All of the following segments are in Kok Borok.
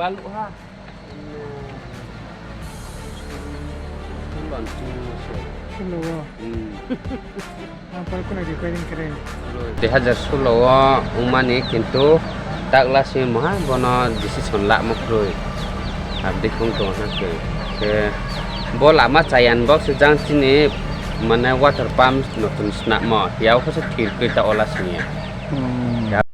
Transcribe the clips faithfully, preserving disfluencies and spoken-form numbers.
Balu ha. Sulo o. Hmm. Ang pal kuna repairing kere. Dui hajar sulo o wngmani, kintu takla simi moha bono decision lamo kwrwi. Abdi khung tongo hwnkhai. Khe bo lama chayani bok se jang chini mane water pump notun snamo. Yao khe se thir kwi ta ola simi ya. Hmm. Ya.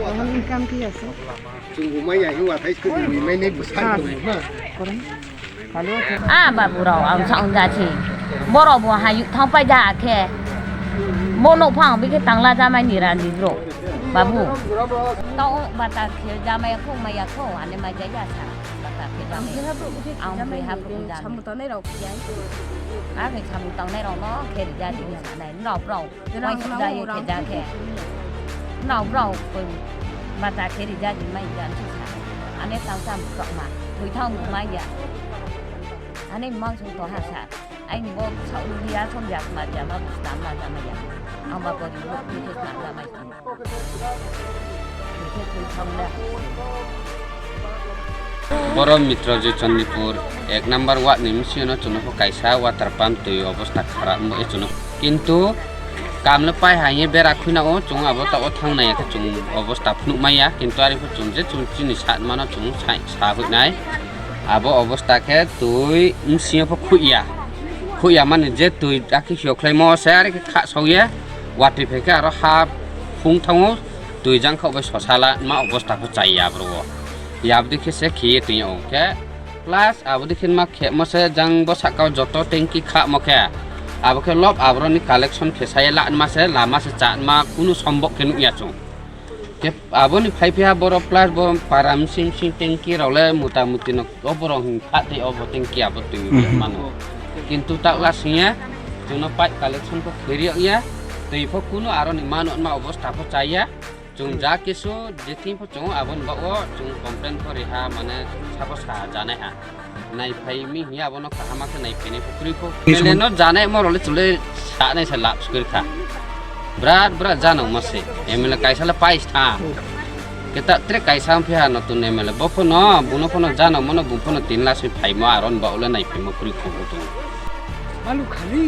Ang income ti ase. Chwng bo manya hiwa thai skul bo mai nai bwsa tong ma. Ah, babu rok, ang sa wngjasi. Borok bo hayuk thang pai ja khe. Bo nokphang bikhe tangla jamai ni rani bro. Babu. Tao bata khe jamai kho maya kho ane mai jaya sa. Bata khe jamai. Ang bui hapro khe jamai. Samung tangnai rok khe. Ang samung tangnai rok no khe rija di sanai. No bro. Waisa jaya khe ja khe. Nrao brao koi bata khe rija di mai jan su sa. Ane tang sam kok ma. Thui thang mu mai ya. Ane mang sung to ha sa. Ai ni bo sa u dia som jak ma ja ma bus tam ma ja ma ya. Ang ba ko di mo ni khe sa ja mai. Ni khe thui thang da. Boro Mitro je Chandipur ek number ward ni misino chwngno kaisa water pump twi obostha kharap wngwi chwngno. Kintu kamle pai hai bera khwina o chwng abo ta o thang nai khe chwng obostha phunuk maya, kintu ari pho chwng je chwng chini sat mano chwng sai sa hoi nai. Abo obostha khe twi misino pho khuya. Khuya mani je twi akhe hiyo khlai mo se ari khe kha sokya. Watwi phai khe aro ha phung thango, twi jang kha bai sosala ma obostha khe chai ya bro. Yabdi khe se khiye twi o khe plus abodi khe ma khe mo se jang bo saka o joto tanki kha mo khe abo khe lob aboroni collection khe sai la ma se lama se cha ma kunu sombok khe nuk ya chung. Khe aboni phai phiya borok plus bo para msing msing tanki rok le mota moti no o borok hwn kha tei obo tanki abo twi mano. Kintu takla singya chwngno pipe collection kho kheri ya twi pho kunu aroni mano ma obostha pho chaya chwng ja kisu je thing pho chwng aboni ba o chwng complain kho ri ha mane sabo sa janai ha. Nai phai mi hiya abono kaham khe nai phai nai pho kwrwi kho. Mele no janai mo role chule sa nai sa lap skwrkha. Brat brat jano mo se. M L A kaisa le pais tha. Keta tre kaisa am phiya no tun M L A. Bo pho no, buno pho no jano mo no, bu pho no tin la se phai mo aron ba ule nai phai mo kwrwi kho bo tu. Malu khali.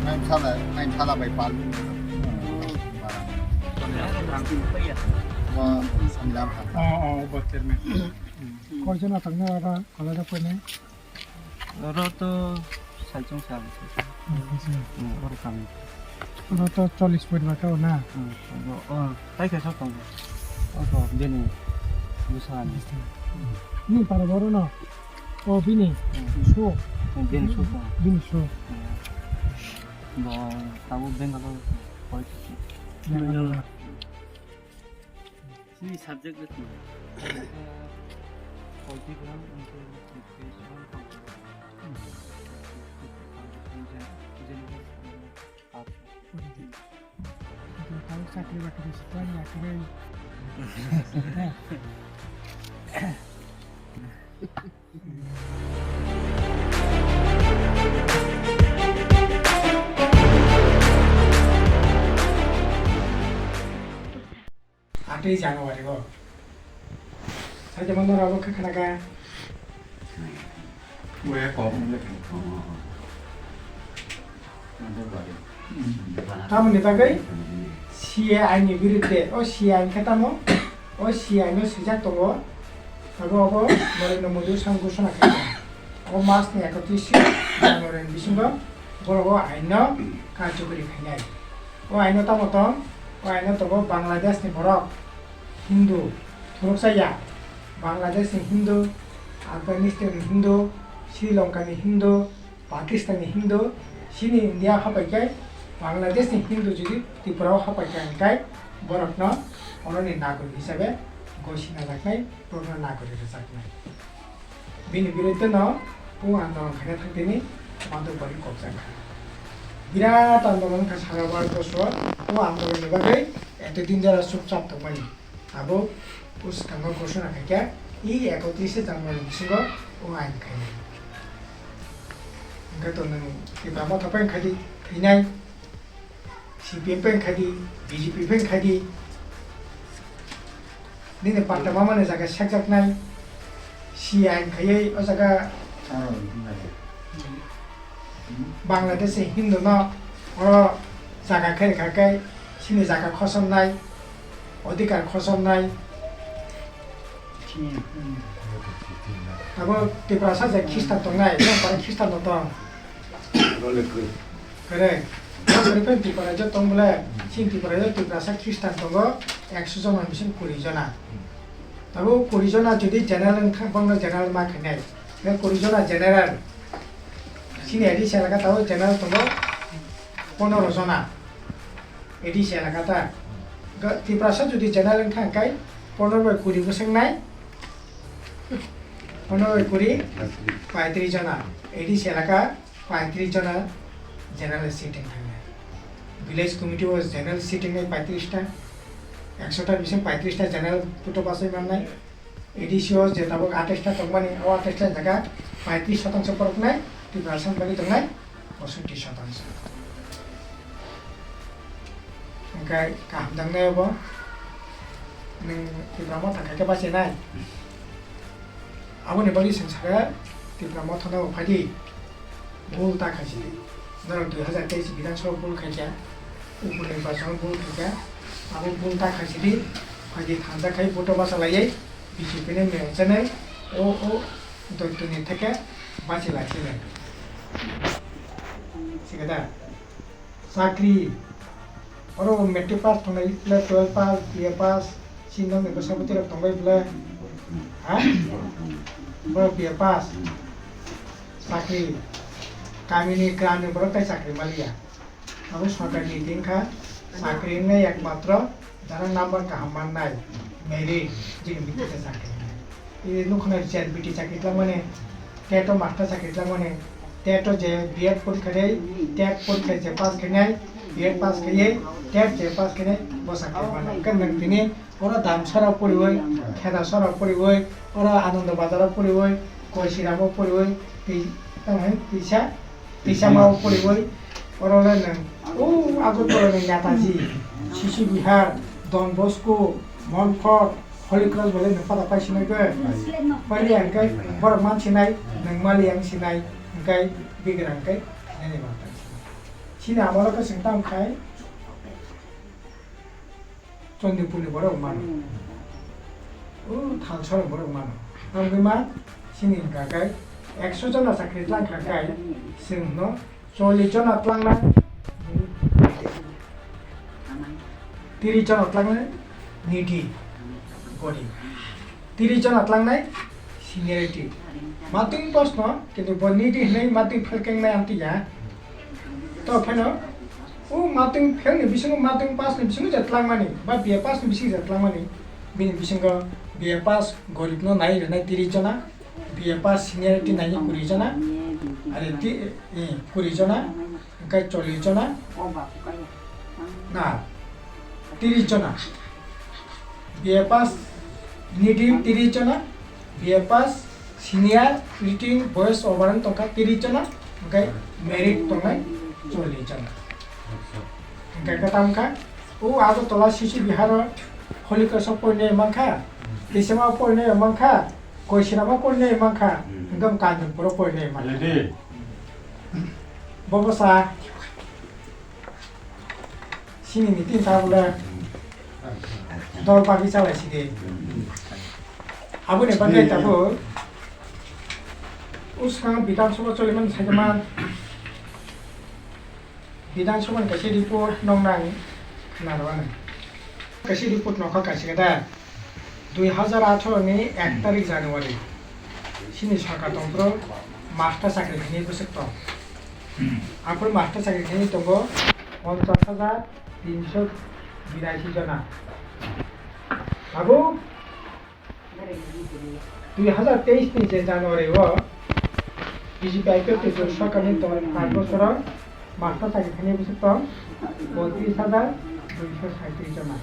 Nine thala, nine thala bai pal. Wa samilam ha. Oh, oh, bo chairman. Koi jona tangna ora, kala da koi nai. Oro to saichung sa. Hmm, saichung. Hmm, oro kami. Oro to chollish poribar ka na? Hmm, oro, oh, tai kaisa tongo. Oro bini bwsani. Ni para boro no? O bini? Hmm. So? Hmm, bini so tongo. Bini so. Hmm. Bo tabo Bangalore koi. Bangalore. Chini subject le twi. Political, intelligence, education, general, arts. Chakri bakri sekolah ni akhirnya. Atwi January o. Saitama norok abo khe khna kha. Boya kok. Tamoni bagwi C A I ni birudde, o C A I khe tamo? O C A I no swijak tongo, abo, abo Narendra Modi o sam ghosona khaikha. O mas ni ekatris January ni bisingo borok o ain no karjokori khainai. O aino tamo tong? O aino tongo Bangladesh ni borok Hindu, thuruksa ya. Bangladesh ni Hindu, Afghanistan ni Hindu, Sri Lanka ni Hindu, Pakistan ni Hindu, chini India hapai khe Bangladesh ni Hindu jodi Tripura o hapai kha hwn khe borokno oroni nagorik hisabe gosina jaknai, borokno nagorik rwjaknai. Bini biruddhe no o andolon khaina thang tini Madhubari kokjak kha. Birat andolon wngkha sara Bharat borso o andolon ni bagwi eto din jora chupchap tongmani. Abo o swkango gosona khaikha, i ekotrise January bisingo o ain khainai. Hwnkhe to nwng Tipra Motha pai khai di, thwinai. C P M pai khai di, B J P pai khai di. Nini parta mamani jaga sekjaknai. Si ain khaiwi o jaga Bangladesh ni Hindu no oro jaga khe rwkha khe chini jaga khosomnai, odhikar khosomnai. Abo Tiprasa je Khristan tongnai, nang para Khristan no tong. Correct. Nang para pen Tiprasa tong bole, chini Tiprasa Tiprasa Khristan tongo ekso jona bising kuri jona. Abo kuri jona jodi general wngkha, bangno general ma khainai. Be kuri jona general. Chini A D C elaka tao general tongo ponero jona. A D C elaka ta. Ga-, Tiprasa jodi general wngkha hwnkhe ponero bai kuri bwswk nai? Ponero bai kuri paitris jona. A D C elaka paitris jona general seat wngkha. Village committee o general seat wngnai paitris ta. Ekso ta bising paitris ta general vote o bachai mannai. A D C o je tabuk atais ta tongmani, o atais ta jaga paitris sotangso borok nai, Tiprasa ni bagwi tongnai poisotti sotangso. Hwnkhe kaham jangnai obo, nwng Tipra Motha khai khe bachinai. Aboni bagwi chwng sakha Tipra Motha no phai di. Bul ta khaisidi. Norok dui hazar teis Bidhan Sabha bul khaikha, upor nirbachon bul khaikha, abo bul ta khaisidi, phaidi thansa khai vote o bacha laiwi B J P ni mengchenai o o doitoni theke bachi lai sinai. Sikada. Chakri. Oro bo matric pass tongnai, bwle twelve pass, B A pass, chini nokni bwsa bwtwi rok tongbai bwle. Ha? Borok B A pass. Chakri. Kamini gramni borok tai chakri maliya. Abo sorkar ni din kha, chakri wngnai ekmatro jara number kaham mannai, merit, jini bhitti khe chakri wngnai. E nukha nai C R B T chakri tlangmani, tet o master chakri tlangmani, tet o je B Ed porikha de, tet porikha je pass khainai, B Ed pass khaiye, tet je pass khainai, bo chakri mannai. Hwnkhe nwng tini oro Damsara poriwi, Khedasara poriwi, oro Anando Bazar o poriwi, Koisiramo poriwi, tei tamo hai tisa Tisama o poriwi, oro le nwng, o Agartala ni Netaji, C C Bihar, Don Bosco, Monkot, Holy Cross bai le nwng pada pai sinai khe, pai le ang khe borok man sinai, nwng mali ang sinai, hwnkhe bigra hwnkhe nini man tang sinai. Chini amolo khe chwng tang khai, Chondipurni borok mano. O Thalsorni borok mano. Tamo khe ma chini hwnka khe ekso jona chakri tlang kha khe chwng hwno chollish jona tlangnai, tris jona tlangnai needy, gorib. Tris jona tlangnai seniority. Matwng post no, kintu bo needy hinwi matwng phelkengnai amtwi ya. To pheno, o matwng phelni bisingo, matwng pass ni bisingo je tlangmani, ba B A pass ni bisingo je tlangmani, bini bisingo B A pass gorib no nai rwnai tris jona, B A pass seniority nai kuri jona, are ti, eh, kuri jona, hwnkhe chollish jona, na, tris jona. B A pass needy tris jona, B A pass senior written boys overall tongkha tris jona, hwnkhe merit tongnai chollish jona. Hwnkhe kwtam kha, o Agartala C C Bihar o Holy Cross o porinai mankha, Tisama o porinai mankha, Koisirama porinai mankha, hwnkhe Kanchanpur o porinai mankha. Bobo sa. Sini meeting ta bole dol bagwi chalai sidi. Aboni bagwi tabuk uskang Bidhan Sabha choliman saijaman Bidhan Sabha ni kaisa report nong nang khna rw ano. Kaisa report nokha kaisa khe da dui hazar atharo ni ek tarik January chini sorkar tongphuru master chakri khainai bwswk tong. Aphuru master chakri khainai tongo ponchas hajar tinso birasi jona. Abo Dui hazar teis ni je January o B J P I P F T ni sorkar ni tongmani paanch bosoro master chakri khainai bwswk tong boitris hajar duiso saitris jona.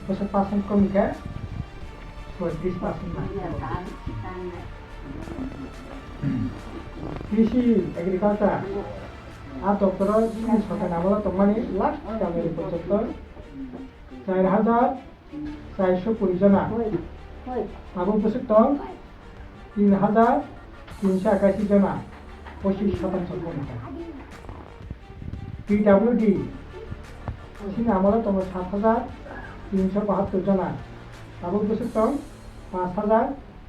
Bwswk percent komi khe boitris percent na. Krishi agriculture a doptoro chini sorkar ni amolo tongmani last January porjonto char hajar char so kuri jona. Tabuk bwswk tong tin hajar tinso akashi jona, pochis shotangso komi tong. P W D chini amolo tongo sat hajar tinso bahattor jona, tabuk bwswk tong panch hajar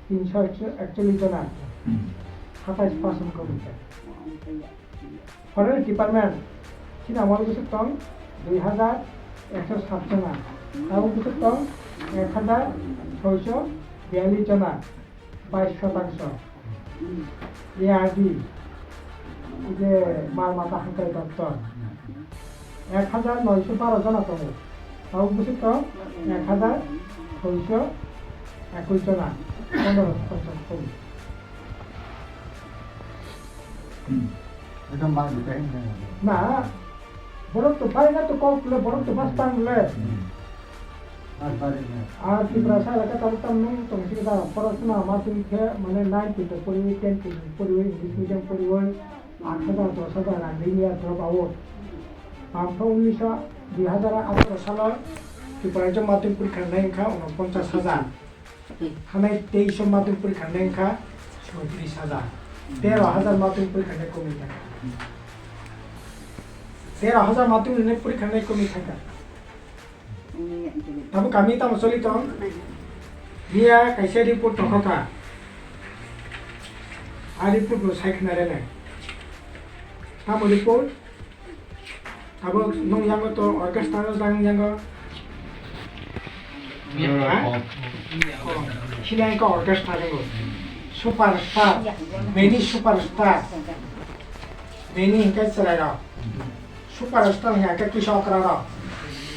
tinso ekchollish jona, satais percent komi tong. Forest Department chini amolo bwswk tong dui hajar ekso sat jona, tabuk bwswk tong ek hajar soiso biyallish jona, bais shotangso. A R D, je mal mata hangkrai doptor, ek hajar noiso baro jona tongo, tabuk bwswk tong ek hajar soiso ekush jona, pondro shotangso komi. Hmm. Ekdom bang di kain na. Na, borok to pai na to kok le, borok to bas tang le. Hmm. Bas bari na. Ar Tiprasa elaka tamo tam nung tong sini da, porosona ma twi khe, mane nine to poriwi, ten to poriwi, English medium poriwi, aat hajar, dos hajar rang rini ya drop out. Bangpha unniso, dui hajar atharo salo, Tripura rajyo madhyamik porikha nai wngkha unoponchas hajar. Thanai teis o madhyamik porikha nai wngkha soitris hajar. Tero hajar madhyamik porikha nai komi thangkha. Tero hajar madhyamik nai porikha nai komi thangkha. Tamo kami tamo choli tong. Miya kaisa report tongkha kha. A report bo sai khna rele. Tamo report? Abo nung yango to orchestra no jang yango. Ha? Oh, sini ang ka orchestra yango. Superstar, many superstar, many hingke chwrai rok. Superstar hingke kisa okra rok.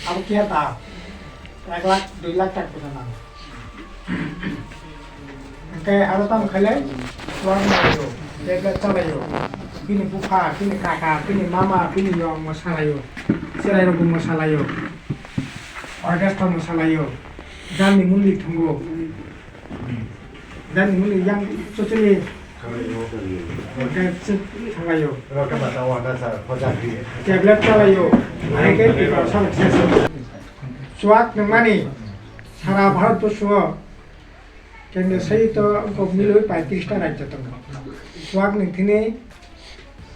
Abo kiya da? Ek lakh, dui lakh taka pesa nango. Hingke aro tamo khailai, chuwak nalaio, tablet chalaio, bini bupha, bini kaka, bini mama, bini yong mwsalaio, chwrairokbo mwsalaio, orchestra mwsalaio, jani muli thwngo, jani muli yang chuchuli hingke chwk thanglaio, tablet chalaio, hingke chuwak nangmani sara Bharat borso o. Kendra sai to wngkok milwi paitris ta rajyo tongo. Chuwak ni thini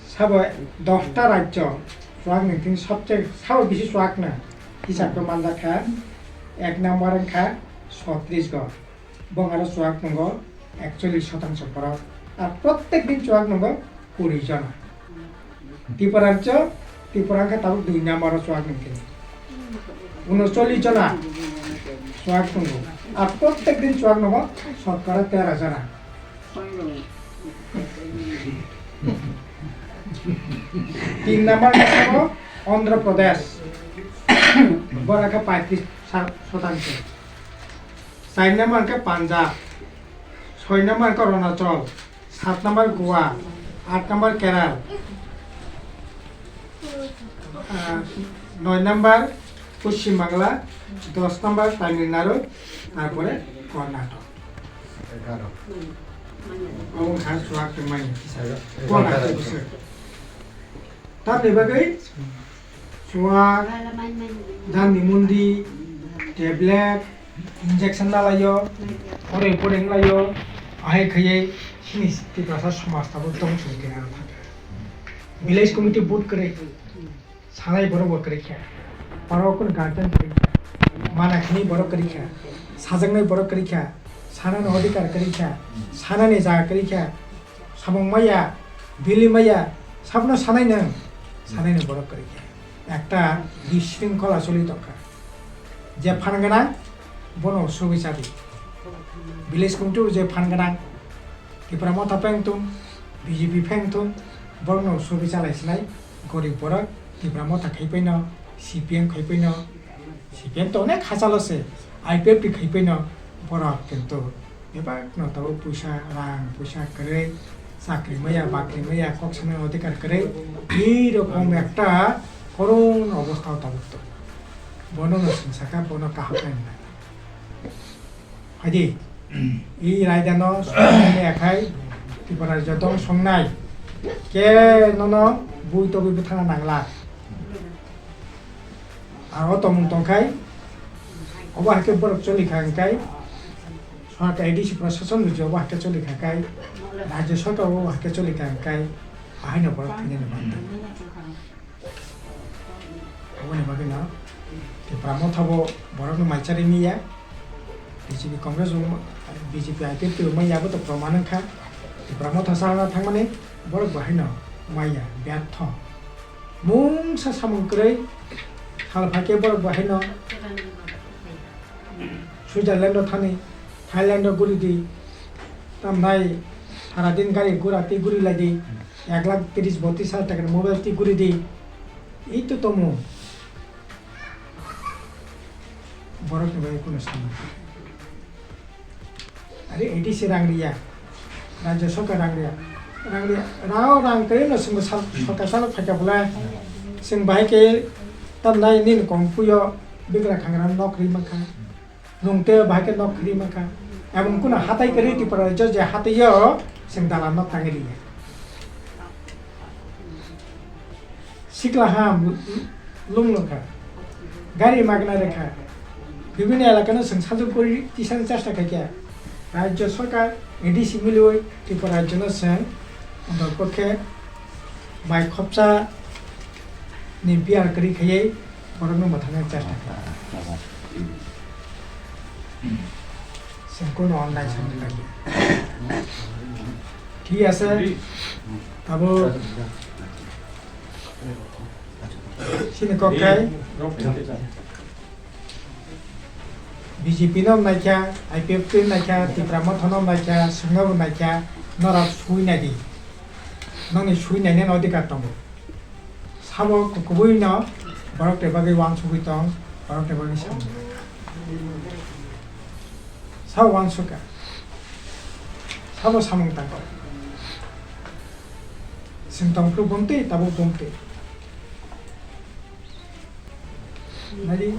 sabo dos ta rajyo, chuwak ni thini sobse sabo bisi chuwak na hisab khe manjak kha, ek number wngkha sotris go, bong aro chuwak tongo ekchollish shotangso borok, ar prottek din chuwak tongo kuri jona. Tripura rajyo, Tripura wngkha tabuk dui number o chuwak ni thini. Unocholish jona chuwak tongo. Ar prottek din chuwak nogo sotkora tera jona. Tin number o Andhra Pradesh, bora kha paitris sa-, shotangso. Char number khe Punjab, soi number khe Arunachal, sat number Goa, aat number Kerala, ah, noi number Poschim Bangla, dos number Tamil Nadu, tarpore Karnataka. Obo wngkha chuwak tongmani. Tamni bagwi chuwak, jani mundi, tablet, injection nalaio, poroi poroi wnglaio, ahai khaiwi chini Tiprasa somaj tabuk tong song khe ang thangkha. Village committee vote kwrwi, sanai borok bo kwrwi kha, oro kunu guardian kwrwi kha, mana khini borok kwrwi kha, sajaknai borok kwrwi kha, sanani odhikar kwrwi kha, sanani jaga kwrwi kha, samung maya, bili maya, sabno sanai nang, sanai nang borok kwrwi kha. Ekta bisringkhola choli tongkha. Je phan gwnang, bono subisa di. Village committee je phan gwnang, Tipra Motha pheng thung, B J P pheng thung, borokno subisa lai sinai, gorib borok Tipra Motha khai paino, C P M khai paino, C P M to onek hachalo se, I P F T khai paino, borok kintu bebakno tabuk puisa, rang puisa kwrwi, chakri maya, bakri maya, kok sanani odhikar kwrwi, ei rokom ekta korun obostha o tabuk tongo. Bono no chwng sakha, bono kaham khe hwnna. Phaidi, ei raidano songnani akhai Tripura rajyo tong songnai, ke nono bui togwi bwthana nangla. Aro tomung tongkhai, obo hai khe borok choli kha hwnkhai, sorkar A D C prashason rwjak obo hai khe choli kha khai, rajyo sorkar obo hai khe choli kha hwnkhai, ahaino borok thwinani banta. Aboni bagwino Tipra Motha bo borokno maichari miya, B J P Congress bo, B J P I P F T bo manya bo to proman wngkha. Tipra Motha sana thangmani borok bo haino maya, byartho. Mungsa samung kwrwi, sal phaikhe borok bo haino Switzerland o thani, Thailand o guri di, tamnai sara din gari gura twi guri lai di, ek lakh tris botris hajar taka ni mobile twi guri di, ei to tomo. Borok ni bagwi kunu samung. Are A D C rang riya, rajya sorkar rang riya, rang riya, rao rang kwrwi no chwngbo sal-, sorkar salo phaikha bwle, chwng bahai khe tamnai nini kongpui o bigra khangra nok ri mankha, nwng tei bahai khe nok ri mankha, emon kunu hatai kwrwi Tripura rajyo je hatai o chwng dalan nok tangwi riya. Sikla ham lung lung kha, gari magna rwkha, bibhinno elakano chwng sajwk guri tisani chesta khaikha. Rajyo sorkar A D C miliwi Tripura rajyono chwng dorpokhe bai khopsa ni biyar kwrwi khaiwi borokno mwthangna chesta kha. Chwng kunu online samung khaikha. Thik ase, abo chini kok khai B J P no naikha, I P F T naikha, Tipra Motha no naikha, chwngno bo naikha, norok sui nai di. Nokni sui nainani odhikar tongo. Sabo kubui no borok ni bagwi uansugwi tong, borok ni bagwi samung. Sabo uansukha. Sabo samung tangkha. Chwng tongphuru bomtwi, tabuk bomtwi. Nadi?